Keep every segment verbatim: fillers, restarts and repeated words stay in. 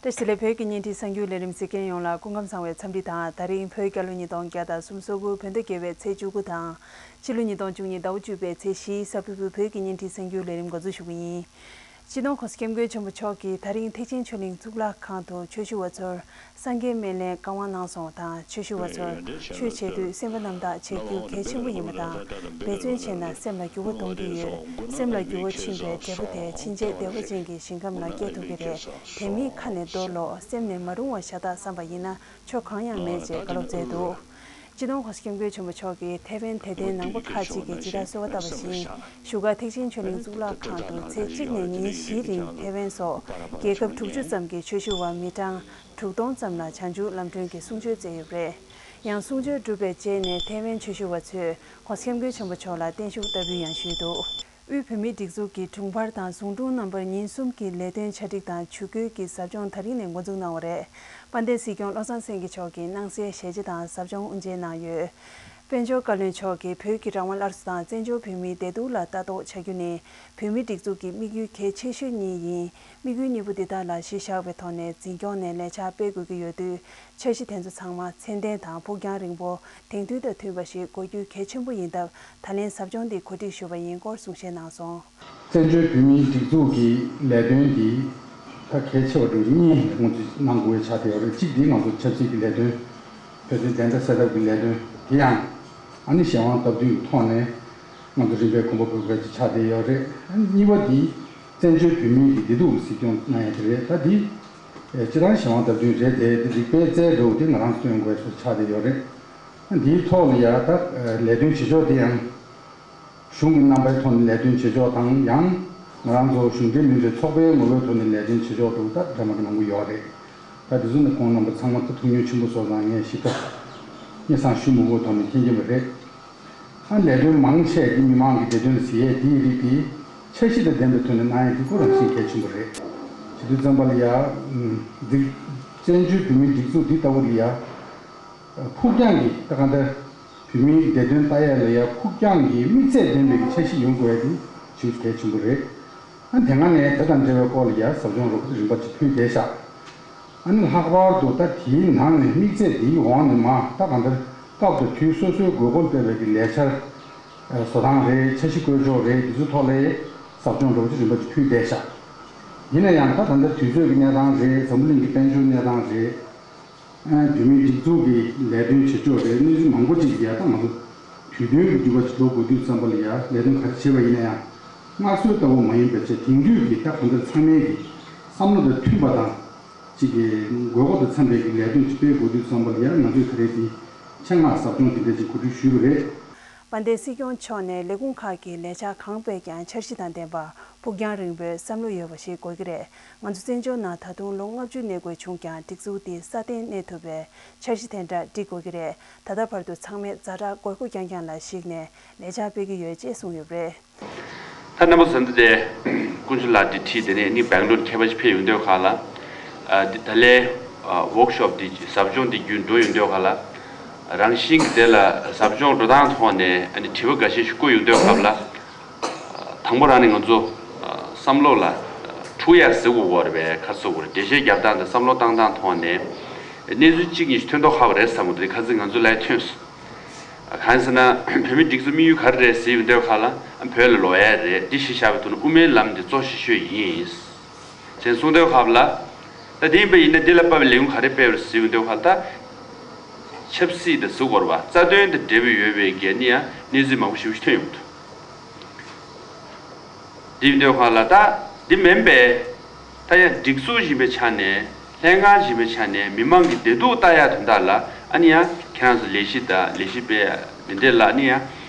བཀྲ་ཤིས་བདེ་ལེགས། བོད་ཀྱི་བརྙན་འཕྲིན་གསར་འགྱུར་ལས་རིམ་གཟིགས་མཁན་ཡོངས་ལ་སྐུ་ཁམས་བཟང་བའི་འཚམས་འདྲི་དང་། ད་རིང་བོད་རྒྱལ་ལོ་ཉིས་སྟོང་བརྒྱ་དང་སུམ་ཅུ་སོ་དགུ་བོད་ཟླ་བརྒྱད་པའི་ཚེས་བཅུ་དགུ་དང་། ཕྱི་ལོ་ཉིས་སྟོང་བཅུ་གཉིས་ཟླ་བ་བཅུ་པའི་ཚེས་བཞི། གཟའ་ཕུར་བུ། བོད་ཀྱི་བརྙན་འཕྲིན་གསར་འགྱུར་ལས་རིམ་འགོ་འཛུགས་ཞུ་གི་ཡིན། སྤྱི་ནོར་༸གོང་ས་༸སྐྱབས་མགོན་ཆེན་པོ་མཆོག་གིས་ད་རིང་ཐེག་ཆེན་ཆོས་གླིང་གཙུག་ལག་ཁང་དུ་ཆོས་ཞུ་བ་ཚོར་སངས་རྒྱས་སྨན་བླའི་བཀའ་དབང་གནང་སོང་བ་དང་། ཆོས་ཞུ་བ་ཚོར་ཆོས་བྱེད་དུས་སེམས་པ་རྣམ་དག་བྱེད་རྒྱུ་གལ་ཆེན་པོ་ཡིན་པ་དང་། འབད་བརྩོན་བྱས་ན་སེམས་ལ་འགྱུར་བ་གཏོང་རྒྱུ་ཡོད། སེམས་ལ་འགྱུར་བ་ཕྱིན་པའི་འབྲས་བུ་དེ་ཕྱིན་ཆད་བདེ་བ་ཅན་གྱི་ཞིང་ཁམས་ལ་སྐྱེ་ཐུབ་ཀྱི་རེད། དེ་མིན་ཁ་ནས་འདོར་ལོ། སེམས་ནས་མ་རུང་བ་ཤ་སྟག་བསམ་པ་ཡིན་ན་ཆོ་གང་ཡང་མེད་ཅེས་བཀའ་སློབ་སྩལ་འདུག་སྤྱི་ནོར་༸གོང་ས་༸སྐྱབས་མགོན་ཆེན་པོ་མཆོག་གིས་ཐེ་ཝན་དད་ལྡན་ནང་པ་ཁག་ཅིག་གིས་ཇི་ལྟར་གསོལ་བ་བཏབ་པ་བཞིན། བཞུགས་སྒར་ཐེག་ཆེན་ཆོས་གླིང་གཙུག་ལག་ཁང་དུ་ཚེ་གཅིག་ནས་ཉིན་བཞིའི་རིང་ཐེ་ཝན་སོགས་རྒྱལ་ཁབ་དྲུག་ཅུ་ཙམ་གྱི་ཆོས་ཞུ་བ་མི་གྲངས་དྲུག་སྟོང་ཙམ་ལ་བྱང་ཆུབ་ལམ་སྒྲོན་གྱི་གསུང་ཆོས་སྩལ་ཡོད་པ་རེད། ཡང་གསུང་ཆོས་གྲུབ་པའི་རྗེས་ནས་ཐེ་ཝན་ཆོས་ཞུ་བ་ཚོས་༸གོང་ས་༸སྐྱབས་མགོན་ཆེན་པོ་མཆོག་ལ་བརྟན་བཞུགས་བསྟར་འབུལ་ཡང་ཞུས་འདུག་དབུས་བོད་མིའི་སྒྲིག་འཛུགས་ཀྱི་དྲུང་འཕར་དང་ཟུང་དྲུང་རྣམ་པར་ཉིན་གསུམ་གྱི་ལས་དོན་གྲ་སྒྲིག་དང་ཇུས་འགོད་ཀྱི་ཟབ་སྦྱོང་ད་རིང་ནས་འགོ་འཛུགས་གནང་བ་རེད། དཔལ་ལྡན་སྲིད་སྐྱོང་བློ་བཟང་སེང་གེ་མཆོག་གིས་སྣང་གསལ་ཞལ་ལྕེ་དང་ཟབ་སྦྱོང་དབུ་འབྱེད་གནང་ཡོད། དཔལ་འབྱོར་བཀའ་བློན་མཆོག་གིས་བོད་ཀྱི་རང་དབང་སླར་གསོ་དང་བཙན་བྱོལ་བོད་མིའི་བདེ་སྡུག་ལ་ལྟ་རྟོག་བྱ་རྒྱུ་ནི་བོད་མིའི་སྒྲིག་འཛུགས་ཀྱི་དམིགས་ཡུལ་གལ་ཆེ་ཤོས་གཉིས་ཡིན། དམིགས་ཡུལ་གཉིས་པོ་འདི་དག་ལ་གཞི་བཞག་པའི་ཐོག་ནས་འཛིན་སྐྱོང་ནས་ལས་འཆར་སྤེལ་དགོས་ཀྱི་ཡོད་དུས། འཆར་གཞི་དེ་ཚོ་ཚང་མ་ཚད་ལྡན་དང་ཕུགས་རྒྱང་རིང་པོ། དེང་དུས་དང་མཐུན་པ་ཞིག་དགོས་རྒྱུ་གལ་ཆེན་པོ་ཡིན་སྟབས། ད་ལན་ཟབ་སྦྱོང་འདི་གོ་སྒྲིག་ཞུས་པ་ཡིན་སྐོར་གསུང་བཤད་གནང་སོང་། བཙན་བྱོལ་བོད་མིའི་སྒྲིག་འཛུགས་ཀྱི་ལས་དོན་འདི་ད་གལ་ཆེ་བ་འདྲ་གཉིས་ངོས་འཛིན་གནང་དགོས་ཆགས་བསྡད་ཡོད་རེད། གཅིག་འདི་ང་ཚོ་ཆབ་སྲིད་ཀྱི་ལས་དོན། བོད་དོན་བདེན་མཐའ་གསལ་ཐབས་ཀྱི་ལས་དོན་དེ་ཡང་ཨ་ནི་གཞན་དབང་སྟབས་བསྟུན་གྱི་ཐོག་ནས་ང་ཚོ་རིམ་པས་གོམ་པ་སྤོ་དགོས་ཀྱི་ཆགས་བསྡད་ཡོད་རེད། ཨ་ནི་གཉིས་པ་འདི་བཙན་བྱོལ་བོད་མིའི་གི་བདེ་སྡུག་ལ་གཟིགས་སྐྱོང་གནང་ཡ་དེ་རེད། ད་འདི་སྤྱིར་བཏང་གཞན་དབང་སྟབས་བསྟུན་རེད་དེ། འདི་རིགས་པས་རྩལ་འགྲོ་དེ་ང་རང་ཚོ་སྟོན་དགོས་ཚོད་ཆགས་བསྡད་ཡོད་རེད། ཨ་འདིའི་ཐོག་ལ་ཡ་ད་ལས་དོན་བྱེད་ཕྱོགས་དེ་ཡང་། གཞུང་གི་རྣམ་པའི་ཐོག་ནས་ལས་དོན་བྱེད་ཕྱོགས་དང་། ཡང་ང་རང་ཚོ་གཞུང་འབྲེལ་མིན་པའི་ཚོགས་པའི་ངོ་བོའི་ཐོག་ནས་ལས་དོན་བྱེད་ཕྱོགས་དུ་ད་འདྲ་མ་འདྲ་མང་པོ་ཡོད་རེད། ད་དེ་ཚོ་ནི་ཁོང་རྣམ་པ་ཚང་མ་ད་ཐུགས་མཉེས་ཆེན་པོ་བཟོ་ཙང་ངས་ཞིབ་ཕྲ་སྙན་སེང་ཞུ་མི་དགོས་ཐོག་ནས་མཁྱེན་གྱི་མ་རེད། ཨ་ལས་དོན་མང་ཆེ་འདི་མི་མང་གི་བདེ་དོན་ཟེར་ཡས་དེའི་རིགས་དེ་འཆར་གཞི་དང་ལྡན་པའི་ཐོག་ནས་གནང་ཡས་དེ་ཁོ་རང་བཞིན་གལ་ཆེན་པོ་རེད། བྱེད་དུས་ཙམ་པ་ལ་ཡ། འདི་བཙན་བྱོལ་བོད་མིའི་སྒྲིག་འཛུགས་འདི་ལྟ་བུ་ལ་ཡ། ཕུགས་རྒྱང་གི་ད་གང་ལྟར་བོད་མིའི་བདེ་དོན་ལྟ་ཡ་ལ་ཡ་ཕུགས་རྒྱང་གི་དམིགས་ཚད་ལྡན་པའི་གི་འཆར་གཞི་ཡོང་དགོས་ཡ་དེ་ཞེ་པོ་གལ་ཆེན་པོ་རེད། ཨ་དེ་སྔ་ནས་དེ་དང་འབྲེལ་བའི་སྐོར་ལ་ཡ་ཟབ་སྦྱོང་རོབ་ཙམ་རིམ་པ་ཅིག་ཕུལ་བསྡད་ཤག་ཨ་ནི་ལྷག་པར་དུ་ད་དེའི་ནང་ནས་དམིགས་ཚད་དེའི་འོག་ནས་མ་ད་གང་ལྟར་སྐབས་དང་དུས་སོ་སོའི་དགོས་མཁོ་ལ་བལྟས་པའི་གི་ལས་འཆར་བཟོ་སྟངས་རེད། འཆར་གཞི་བཀོད་ཕྱོགས་རེད། དེ་ཚོའི་ཐོག་ལ་ཟབ་སྦྱོང་རོབ་ཙམ་རིམ་པ་ཅིག་ཕུལ་བསྡད་ཤག་ཡིན་ན་ཡང་ད་ད་ལྟ་དུས་ཚོད་ཀྱི་གནས་སྟངས་རེད། འཛམ་བུ་གླིང་གི་དཔལ་འབྱོར་གནས་སྟངས་རེད། བོད་མིའི་སྒྲིག་འཛུགས་ཀྱི་ལས་དོན་བྱེད་ཕྱོགས་རེད། གནས་ཚུལ་མང་པོ་ཅིག་ཡ་ད་ང་ཚོ་དུས་སྟོན་གྱི་འགྱུར་བ་ཅིག་འགྲོ་དགོས་དུས་ཙམ་པ་ལ་ཡ་ལས་དོན་ག་རེ་བྱེད་པ་ཡིན་ན་ཡང་སྔར་སྲོལ་ལྟ་བུ་མ་ཡིན་པ་བྱས། དེང་དུས་ཀྱི་ད་གང་ལྟར་ཚང་མའི་གི་བསམ་བློ་དང་མཐུན་པ་དང་། ཅིག་གི་དགོས་མཁོ་དང་འཚམ་པའི་གི་ལས་དོན་ཅིག་སྤེལ་དགོས་དུས་ཙམ་པ་ལ་ཡ་ང་ཚོས་ད་རེས་དེ་ཆེད་མངགས་ཟབ་སྦྱོང་དེ་འདྲ་ཅིག་གོ་སྒྲིག་ཞུས་པ་རེད། དཔལ་ལྡན་སྲིད་སྐྱོང་མཆོག་ནས་ལས་ཁུངས་ཁག་གི་ལས་འཆར་གང་སྤེལ་ཀྱང་འཆར་གཞི་དང་ལྡན་པ། ཕུགས་རྒྱང་རིང་པོའི་བསམ་བློ་ཡོད་པ་ཞིག་དགོས་ཀྱི་རེད། ང་ཚོ་བཙན་བྱོལ་ནང་ད་དུང་ལོ་ལྔ་བཅུ་གནས་དགོས་བྱུང་ཀྱང་། སྒྲིག་འཛུགས་འདི་སྲ་བརྟན་གནས་ཐུབ་པའི་འཆར་གཞི་དེ་འདྲ་སྒྲིག་དགོས་ཀྱི་རེད། ད་ལྟ་བར་དུ་ཚང་མས་ཛ་དྲག་དགོས་མཁོ་རྐྱང་རྐྱང་ལ་གཞིགས་ནས་ལས་འཆར་སྤེལ་གྱི་ཡོད་ཅེས་གསུངས་ཡོད་པ་རེད། ད་རྣམ་པ་ཚོ་འདི་དེ་དཀོན་མཆོག་ལགས་འདི་ཁྲིད་དེ་ནས་ནི་སྦེང་ལོར་ཁྱད་པར་ཞིག་ཕེབས་ཡོང་དུས་ཁ་ལ། ཨ་འདི་ད་ལས་ཝོག་ཤོབ་འདི་ཟབ་སྦྱོང་འདི་བརྒྱུད་འགྲོ་ཡོང་དུས་ཁ་ལ། རང་བཞིན་གྱི་དེ་ལ་ཟབ་སྦྱོང་འགྲོ་སྟངས་ཐོག་ནས་ཨ་ནི་དྲི་བ་འགའ་ཤས་ཤིག་བཀོད་ཡོང་དུས་ཁ་ལ། དང་པོ་རང་ནས་ང་ཚོ་བསམ་བློ་ལ་འཁྲུག་ཡ་ཟེར་དགོས་རེད་པས། ག་ཚོད་དགོས་རེད། འགྲེལ་བཤད་རྒྱབ་སྟངས་དང་བསམ་བློ་བཏང་སྟངས་ཐོག་ནས་གནས་ཚུལ་གཅིག་གཉིས་ཤིག་ཐོན་མདོག་ཁ་པོ་རེད་བསམ་གི་འདུག་ཁ་སང་ང་ཚོ་ལ་ཐོན་སོང་། གང་ཟེར་ན་བོད་མིའི་སྒྲིག་འཛུགས་དམིགས་ཡུལ་ག་རེ་རེད་ཟེར་ཡོང་དུས་ཁ་ལ། བོད་ལ་ལོག་ཡ་རེད། འདི་གཞི་བཞག་པའི་ཐོག་ནས་དབུ་མའི་ལམ་འདི་གཙོ་ཆེ་ཤོས་ཡིན། ཅེས་གསུངས་དུས་ཁ་ལ། ད་དེ་ཡིན་པ་ཡིན་ན་འདི་ལ་དཔག་པའི་ལས་ཁུངས་ག་རེ་སྤེལ་བ་རེད་ཟེར་ཡོང་དུས་ཁ་ལ། ད་ཆབ་སྲིད་དང་ཟེར་དགོས་རེད་པ། རྩ་དོན་དང་འབྲེལ་བ་ཡོད་པའི་གལ་ནི་ཡང་གནས་ཚུལ་མང་པོ་ཞིག་ཐོན་ཡོང་གི་འདུག་འདི་ཡིན་དུས་ཁ་ལ་ད་འདི་མིན་པས། ད་ཡང་སྒྲིག་འཛུགས་ཡིན་པའི་ཆ་ནས། ལྷན་ཁང་ཡིན་པའི་ཆ་ནས། མི་མང་གི་བདེ་སྡུག་ལྟ་ཡག་དོན་དག་ལ་ཨ་ནི་ཡང་ཁྱེད་རང་ཚོ་ལས་གཞི་དང་ལས་གཞི་སྤེལ་ཡག་འདི་འདྲ་ལ་ཨ་ནི་ཡང་།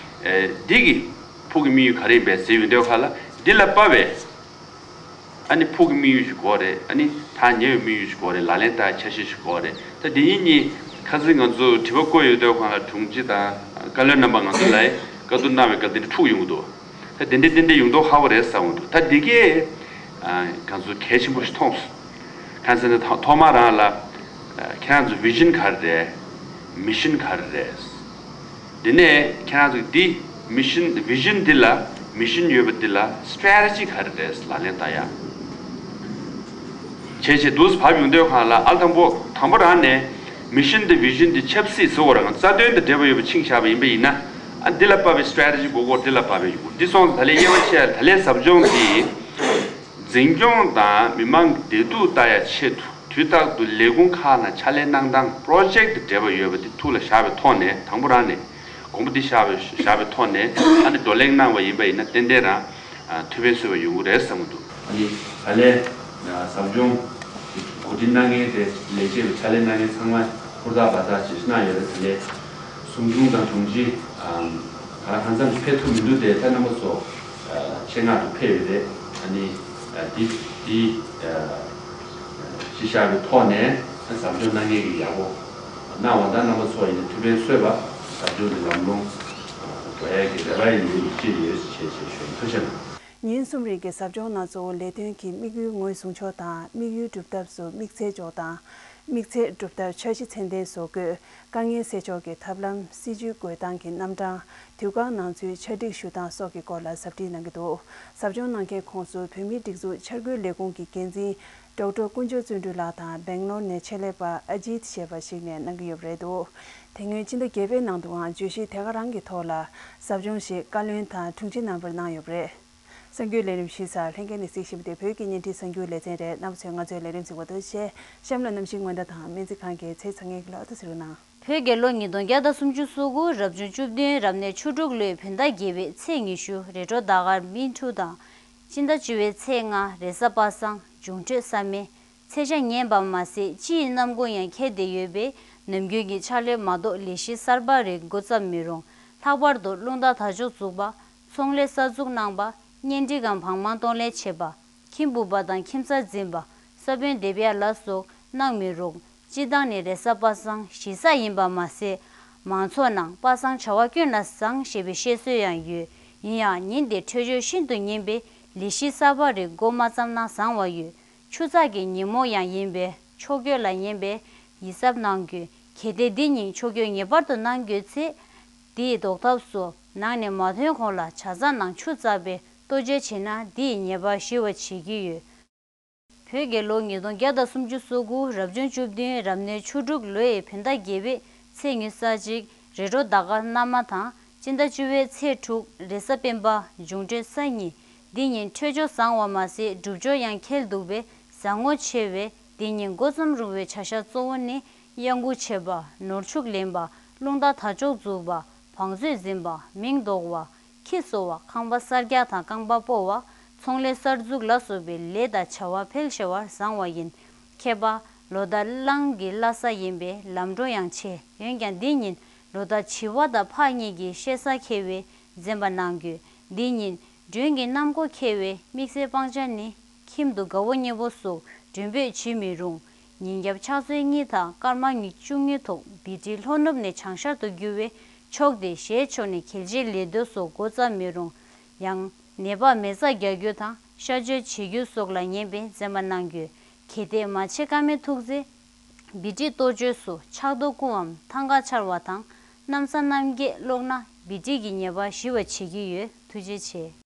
ཨེ་འདི་གི་ཕུགས་ཀྱི་དམིགས་ཡུལ་ག་རེ་ཡིན་པས་ཟེར་ཡོང་དུས་ཁ་ལ། འདི་ལ་དཔག་པའི་ཨ་ནི་ཕུགས་ཀྱི་དམིགས་ཡུལ་ཞིག་དགོས་རེད། ཨ་ནི་ཐག་ཉེ་བའི་དམིགས་ཡུལ་ཞིག་དགོས་རེད། ལག་ལེན་བསྟར་ཡག་འཆར་གཞི་ཞིག་དགོས་རེད། ད་འདི་གཉིས་གཉིས་ཁ་སང་ང་ཚོ་དྲི་བ་བཀོད་ཡོང་དུས་ཁ་ལ་དྲུང་ཆེ་དང་བཀའ་བློན་རྣམ་པ་ང་ཚོ་ལ་བཀའ་བསྡུར་གནང་བའི་སྐབས་འདི་འདྲ་འཁྲུག་ཡོང་གི་འདུག་ད་དེ་འདྲ་དེ་འདྲ་ཡོང་མདོག་ཁ་པོ་རེད་བསམ་གྱི་འདུག་ད་འདི་གས་ང་ཚོ་གལ་ཆེན་པོ་ཞིག་མཐོང་སོང་། གང་ཟེར་ན་ཐོག་ཐོག་མ་རང་ལ་ཁྱེད་རང་ཚོ་བི་ཞན་ག་རེ་རེད། མི་ཤན་ག་རེ་རེད། དེ་ནས་ཁྱེད་རང་ཚོ་འདི་མི་ཤན་བི་ཞན་འདི་ལ་མི་ཤན་ཡོད་པ་འདི་ལ་སི་ཊེ་རེ་ཊི་ཇི་ག་རེ་རེད། ལག་ལེན་བསྟར་ཡག་བྱས་བྱས་འདུག་བབས་ཡོང་དུས་སྒང་ལ་ཨ་དང་པོ་དང་པོ་རང་ནས་མི་ཤན་དེ་བི་ཤན་དེ་ཆབ་སྲིད་ཟེར་བ་རང་རྩ་དོན་དང་འབྲེལ་བ་ཡོད་པ་ཕྱིན་བཞག་པ་ཡིན་པ་ཡིན་ན། ཨ་འདི་ལ་དཔག་པའི་སི་ཊེ་རེ་ཊི་ཇི་དགོས་སྐོར་འདི་ལ་དཔག་པའི་ཡོད་དགོས་འདི་སོང་ཙང་ད་ལན་དབྱེ་བ་ཕྱེ་ཡ་ད་ལན་ཟབ་སྦྱོང་འདི་འཛིན་སྐྱོང་དང་མི་མང་གི་བདེ་སྡུག་ལྟ་ཡ་ཆེད་དུ་དུས་རྟག་ཏུ་ལས་ཁུངས་ཁག་ནང་ཕྱག་ལས་གནང་སྟངས་པོ་རོ་ཇེག་དང་འབྲེལ་བ་ཡོད་པ་འདི་ཐུགས་ལ་བཞག་པའི་ཐོག་ནས་དང་པོ་རང་ནས་དགོངས་པ་འདི་བཞག་པའི་བཞག་པའི་ཐོག་ནས་ཨ་ནི་བགྲོ་གླེང་གནང་བ་ཡིན་པ་ཡིན་ན་ཏན་ཏན་རང་ཨ་ཐུགས་ཕན་གསོས་པ་ཡོང་གི་རེད་བསམ་གྱི་འདུག་ཨ་ནི་ད་ལན་ཟབ་སྦྱོང་གོ་སྒྲིག་གནང་མཁན་དེ་ལས་བྱེད་པའི་ཕྱག་ལས་གནང་མཁན་ཚང་མ་ཧུར་ཐག་འབད་ཐག་བྱེད་གནང་ཡོད་རེད། ད་ལན་གསུམ་བྱུང་དང་དྲུང་ཆེ་ཨམ་ག་ལ་གང་འཚམ་ཕེབས་ཐུབ་མི་འདུག་དེ་ད་རྣམ་པ་ཚོ་ཨ་ཆེད་མངགས་དུ་ཕེབས་ཡོད་རེད། ཨ་ནི་ཨ་འདི་འདི་ཨ་གཞི་བཞག་པའི་ཐོག་ནས་ཟབ་སྦྱོང་གནང་མཁན་གྱི་ཡག་པོ་གནང་བ་དང་རྣམ་པ་ཚོ་ཡིན་ན་ཐུགས་ཕན་གསོས་པ་ཟབ་སྦྱོང་གི་ལམ་ལྷོང་འགྲོ་ཡག་གི་རེ་བ་ཡིན་ཡོད་ཅེས་ཡོད་ཅེས་ཞུ་ཐུགས་རྗེ་གནང་། ཉིན་གསུམ་རིང་གི་ཟབ་སྦྱོང་ནང་གཙོ་བོ་ལས་དོན་གྱི་དམིགས་ཡུལ་ངོས་བཟུང་ཕྱོགས་དང་དམིགས་ཡུལ་སྒྲུབ་ཐབས་སུ་དམིགས་ཚད་འཇོག་སྟངས། དམིགས་ཚད་སྒྲུབ་ཐབས་འཆར་གཞི་ཚད་ལྡན་བཟོ་དགོས། དཀའ་ངལ་སེལ་ཕྱོགས་ཀྱི་ཐབས་ལམ། སྲིད་ཇུས་འགོད་སྟངས་ཀྱི་རྣམ་གྲངས། དུས་བཀག་ནང་ཚུད་ཆ་སྒྲིག་ཞུ་སྟངས་སོགས་ཀྱི་སྐོར་ལ་ཟབ་ཁྲིད་གནང་གི་འདུག་ཟབ་སྦྱོང་གནང་མཁན་ཁོངས་སུ་བོད་མིའི་སྒྲིག་འཛུགས་འཆར་འགོད་ལས་ཁུངས་ཀྱི་འགན་འཛིན་ཌོག་ཊར་དཀོན་མཆོག་བརྩོན་འགྲུས་ལགས་དང་སྦེང་ལོར་ནས་ཆེད་ལས་པ་ཨ་ཇིད་ཞེས་པ་ཞིག་ནས་གནང་གི་ཡོད་པ་རེད་འདུག་དེ་སྔོན་ཕྱི་ཟླ་བརྒྱད་པའི་ནང་དུའང་བརྗོད་གཞི་དེ་ག་རང་གི་ཐོག་ལ་ཟབ་སྦྱོང་ཞིག་བཀའ་བློན་དང་དྲུང་ཆེ་རྣམ་པར་གནང་ཡོད་པ་རེད། གསར་འགྱུར་ལས་རིམ་ཞུ་སར་ལྷན་རྒྱས་ནས་གཟིགས་བཞིན་པ་དེ་བོད་ཀྱི་བརྙན་འཕྲིན་གསར་འགྱུར་ལེ་ཚན་རེད། རྣམ་པ་ཚོས་ང་ཚོའི་ལས་རིམ་གཟིགས་པར་ཐུགས་རྗེ་ཆེ། གཤམ་ལ་གནམ་གཤིས་སྔོན་བརྡ་དང་སྨན་རྩིས་ཁང་གི་ཚེས་ཚ་ངེས་ཀྱི་ལོ་ཏོག་ཟེར་གནང་། བོད་རྒྱལ་ལོ་ཉིས་སྟོང་བརྒྱ་དང་སུམ་ཅུ་སོ་དགུ་རབ་བྱུང་བཅུ་བདུན་རབ་གནས་ཆུ་འབྲུག་ལོའི་བོད་ཟླ་བརྒྱད་པའི་ཚེས་ཉི་ཤུ་རེས་གྲོལ་ཟླ་སྐར་སྨིན་དྲུག་དང་། སྤྱི་ཟླ་བཅུ་པའི་ཚེས་ལྔ་རེས་གཟའ་པ་སངས་འབྱུང་འཕྲོད་གཟའ་སྨེ། ཚེས་ཆ་ངན་པ་མ་ཟད་སྤྱི་ཡི་གནམ་སྒོ་ཡང་ཁེལ་བསྡད་ཡོད་པས་ནམ་རྒྱུན་གྱི་ཕྱག་ལས་མ་གཏོགས་ལས་གཞི་གསར་པ་རེ་འགོ་བརྩམས་མི་རུང་། ལྷག་པར་དུ་རླུང་རྟ་དར་ལྕོག་འཛུགས་པ། ཚོང་ལས་གསར་འཛུགས་གནང་བ། གཉེན་སྒྲིག་གམ་བང་མང་གཏོང་ལེན་བྱེད་པ། ཁྱིམ་སྦུག་པ་དང་ཁྱིམ་ཚང་འཛིན་པ། ས་བོན་འདེབས་ཡ་ལ་སོགས་གནང་མི་རུང་། སྤྱི་བཏང་ནི་རེས་གཟའ་པ་སངས་ཞི་གཟའ་ཡིན་པ་མ་ཟད། མང་ཚོགས་ནང་པ་སངས་བྱ་བ་ཀུན་ལ་བཟང་ཞེས་པའི་བཤད་སྲོལ་ཡང་ཡོད། ཡིན་ཡང་ཉིན་དེ་འཕྲོད་སྦྱོར་ཤིན་ཏུ་ངན་པས་ལས་གཞི་གསར་པ་རེ་འགོ་མ་བརྩམས་ན་བཟང་བ་ཡོད། ཆུ་ཚགས་ཀྱི་ཉིན་མོ་ཡང་ཡིན་པས་ཕྱོགས་སྐྱོད་ལ་ཉན་པའི་ཡིད་གཟབ་གནང་དགོས། གལ་ཏེ་འདི་ཉིན་ཕྱོགས་སྐྱོད་ངེས་པར་དུ་གནང་དགོས་ཚེ། དེའི་ཟློག་ཐབས་སུ་ནང་ནས་མ་ཐོན་གོང་ལ་ཇ་ཚ་ནང་ཆུ་བཙགས་པའི་གཏོ་བཅོས་བྱས་ན་དེ་ཡི་ཉེས་པ་ཞི་བར་བྱེད་ཀྱི་ཡོད། བོད་རྒྱལ་ལོ་ཉིས་སྟོང་བརྒྱ་དང་སུམ་ཅུ་སོ་དགུ་རབ་བྱུང་བཅུ་བདུན་རབ་གནས་ཆུ་འབྲུག་ལོའི་བོད་ཟླ་བརྒྱད་པའི་ཚེས་ཉེར་གཅིག་རེས་གྲོལ་ཟླ་སྐར་སྣ་མ་དང་སྤྱི་ཟླ་བཅུ་པའི་ཚེས་དྲུག་རེས་གཟའ་སྤེན་པ་འབྱུང་འཕྲོད་གཟའ་གཉིས། འདི་ཉིན་འཕྲོད་སྦྱོར་བཟང་བ་མ་ཟད་སྒྲུབ་སྦྱོར་ཡང་ཁེལ་འདུག་པས་བཟང་ངོ་ཆེ་བས་འདི་ཉིན་འགོ་རྩོམ་རུང་བའི་བྱ་གཞག་གཙོ་བོ་ནི། གཡང་འགུགས་བྱེད་པ། ནོར་ཕྱུགས་ལེན་པ། རླུང་རྟ་དར་ལྕོག་འཛུགས་པ། བང་མཛོད་འཛིན་པ། མིང་འདོགས་པ། ཁྱི་གསོ་བ། ཁང་པ་གསར་རྒྱག་དང་རྐང་པ་སྤོ་བ། ཚོང་ལས་གསར་འཛུགས་ལ་སོགས་པའི་ལས་དང་བྱ་བ་ཕལ་ཆེ་བ་བཟང་བ་ཡིན། ཁྱད་པར་ལོ་ཟླ་གླང་གི་བླ་གཟའ་ཡིན་པས་ལམ་འགྲོ་ཡང་ཆེ། འོན་ཀྱང་འདི་ཉིན་ལོ་ཟླ་བྱི་བ་དང་ཕག་གཉིས་ཀྱི་བཤད་གཟའ་འཁེལ་བས་འཛེམ་པ་གནང་དགོས། འདི་ཉིན་མགྲོན་གྱི་གནམ་སྒོ་འཁེལ་བས་དམིགས་བསལ་སྤང་བྱ་ནི། ཁྱིམ་དུ་དགའ་བོ་ཉེ་བོ་སོགས་མགྲོན་འབོད་བྱེད་མི་རུང་། ཉིན་རྒྱབ་ཕྱག་ཚོད་གཉིས་དང་སྐར་མ་ཉི་ཤུ་གཉིས་ཐོག་བི་ཏི་ལྷོ་ནུབ་ནས་བྱང་ཤར་དུ་རྒྱུ་བའི་ཕྱོགས་དེ་ཞལ་ཕྱོགས་ནས་གལ་ཆེའི་ལས་དོན་སོགས་འགོ་བརྩམས་མི་རུང་། ཡང་ནད་པར་མེ་བཙའ་རྒྱག་རྒྱུ་དང་གཤག་བཅོས་བྱེད་རྒྱུ་སོགས་ལ་ཉན་པས་འཛེམ་པ་གནང་དགོས། གལ་ཏེ་མ་བྱེད་ཀ་མེད་ཐུག་ཚེ། བི་ཏི་གཏོ་བཅོས་སུ་ཕྱག་རྡོ་བརྐུ་བའམ་ཐང་ག་འཕྱར་བ་དང་གནམ་ས་གནམ་རྒྱས་སློག་ན་བི་ཏི་གི་ཉེས་པ་ཞི་བར་བྱེད་ཀྱི་ཡོད། ཐུགས་རྗེ་ཆེ།